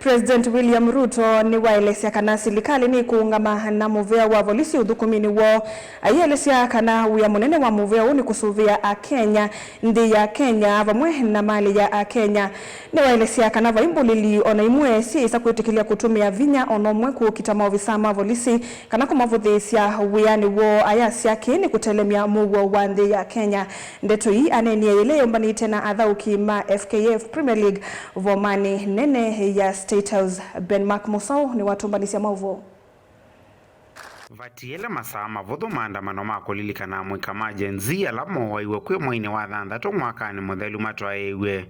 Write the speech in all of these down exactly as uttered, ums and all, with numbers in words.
President William Ruto nĩwaelesya kana silikalĩ nĩkũũngama na mũvĩa wa volisi ũthũkũminĩ woo, aielesya kana wĩa mũnene wa mũvĩa ũũ nĩ kũsũvĩa Akenya, nthĩ ya Kenya, vamwe na malĩ ya Akenya. Nĩwaelesya kana vai mbũlĩli o na imwe syĩsa kwĩtĩkĩlya kũtũmĩa vinya o na ũmwe kũkita maovisa ma volisi kana kũmavũthĩĩsya wĩanĩ woo, ayasya kĩĩ nĩ kũtelemya mũuo wa nthĩ ya Kenya. Ndeto ii aneenie yĩla eũmbanĩte na athaũki ma F K F Premier League vomanĩ nene ya State House. Ben Mark Musau nĩwatũmbanĩsya maũvoo. Vatiele masaa mavũthũ, maandamano ma kũlilikana amũika ma Gen Z ala mooaiwe kwĩ mweinĩ wa thanthatũ mwakanĩ mũthelu matwaĩĩw'e.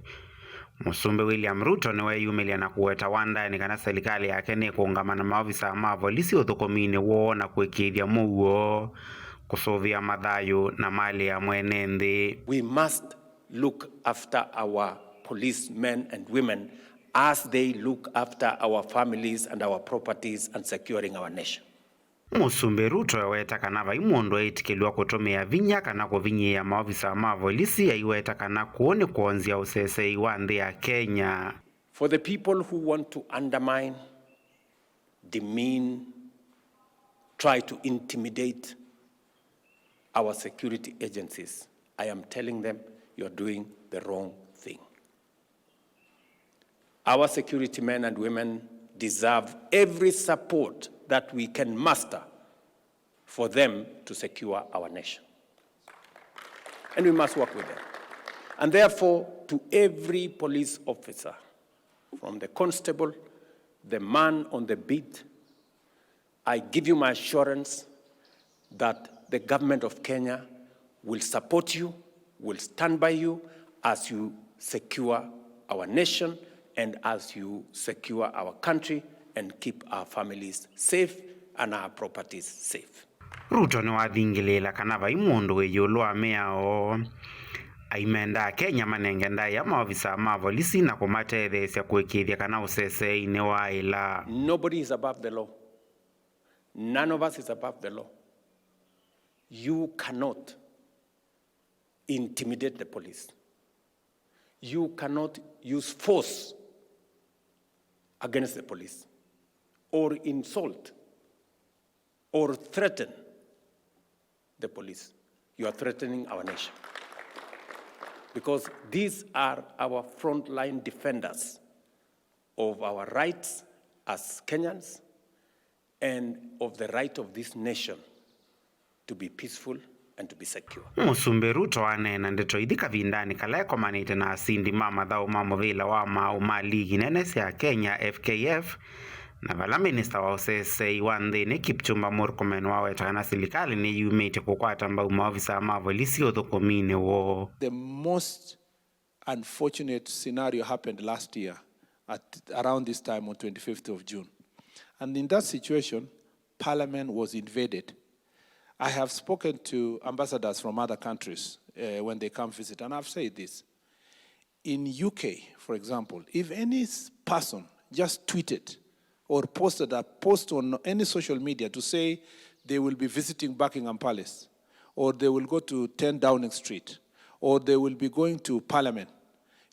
Mũsumbĩ William Ruto nĩweeyumĩlya na kũweta wandaenĩ kana silikalĩ yake nĩkũũngama na maovisa ma volisi ũthũkũminĩ woo na kũĩkĩĩthya mũuo, kũsũvĩa mathayũ na malĩ ya mwene nthĩ. We must look after our policemen and women as they look after our families and our properties and securing our nation. Mũsumbĩ Ruto eweta kana vai mũndũ eĩtĩkĩlw'a kũtũmĩa vinya kana kũvinyĩĩa maovisa ma volisi, aiweta kana kũũ nĩ kwonzya ũseseei wa nthĩ ya Kenya. For the people who want to undermine, demean, try to intimidate our security agencies, I am telling them you are doing the wrong thing. Our security men and women deserve every support that we can muster for them to secure our nation. And we must work with them. And therefore, to every police officer, from the constable, the man on the beat, I give you my assurance that the government of Kenya will support you, will stand by you as you secure our nation and as you secure our country and keep our families safe and our properties safe. Ruto nĩwathingĩlĩĩla kana vai mũndũ wĩ ĩũlũ wa mĩao, aimenda Akenya manenge ndaĩa maovisa ma volisi na kũmatetheesya kũĩkĩĩthya kana ũseseei nĩwaaĩla. Nobody is above the law. None of us is above the law. You cannot intimidate the police. You cannot use force against the police or insult or threaten the police. You are threatening our nation. Because these are our frontline defenders of our rights as Kenyans and of the right of this nation to be peaceful and to be secure. Mũsumbĩ Ruto aneena ndeto ithi kavindanĩ kala ekomanĩte na asindi ma mathaũ ma mũvĩla wa maaũ ma ligi nene sya Kenya, F K F, na vala minista wa ũseseei wa nthĩnĩ Kipchumba Murkomen waweta kana silikalĩ nĩyumĩtye kũkwata mbau maovisa ma volisi ũthũkũminĩ woo. The most unfortunate scenario happened last year at around this time on twenty-fifth of June. And in that situation, Parliament was invaded. I have spoken to ambassadors from other countries, uh, when they come visit, and I've said this. In U K, for example, if any s-, person just tweeted or posted a post on any social media to say they will be visiting Buckingham Palace, or they will go to ten Downing Street, or they will be going to Parliament,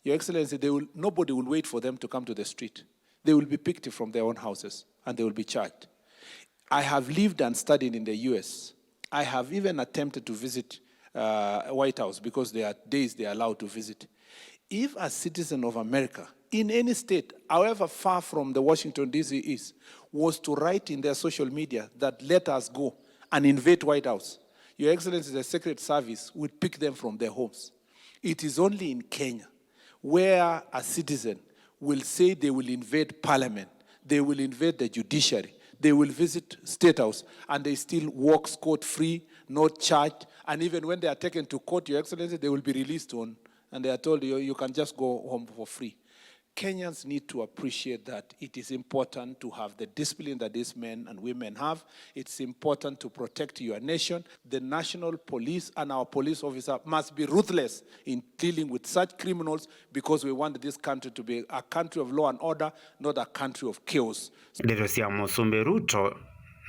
Your Excellency, they will, nobody will wait for them to come to the street. They will be picked from their own houses and they will be charged. I have lived and studied in the U S. I have even attempted to visit, uh, White House because there are days they are allowed to visit. If a citizen of America in any state, however far from the Washington D C is, was to write in their social media that, "Let us go and invade White House," Your Excellency, the Secret Service would pick them from their homes. It is only in Kenya where a citizen will say they will invade parliament, they will invade the judiciary, they will visit State House, and they still walk scot-free, not charged, and even when they are taken to court, Your Excellency, they will be released on, and they are told, "You, you can just go home for free." Kenyans need to appreciate that it is important to have the discipline that these men and women have. It's important to protect your nation. The national police and our police officer must be ruthless in dealing with such criminals because we want this country to be a country of law and order, not a country of chaos. Ndeto sya Mũsumbĩ Ruto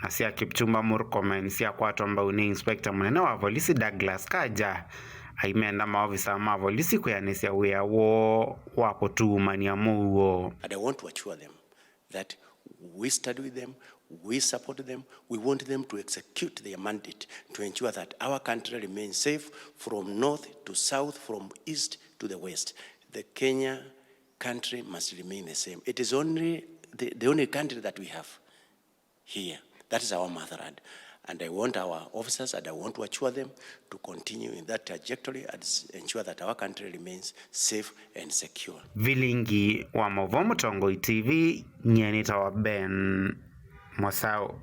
na sya Kipchumba Murkomen syakwatwa mbau nĩ inspector mũnene wa volisi Douglas Kanja, aimenda maovisa ma volisi kwĩanĩsya wĩa woo wa kũtuumany'a mũuo. And I want to assure them that we study with them, we support them, we want them to execute their mandate to ensure that our country remains safe from north to south, from east to the west. The Kenya country must remain the same. It is only the, the only country that we have here. That is our motherland. And I want our officers and I want to assure them to continue in that trajectory and s- ensure that our country remains safe and secure. Vilingi wa Mauvoo Mũtongoi T V, nyie nĩtawa Ben Mosau.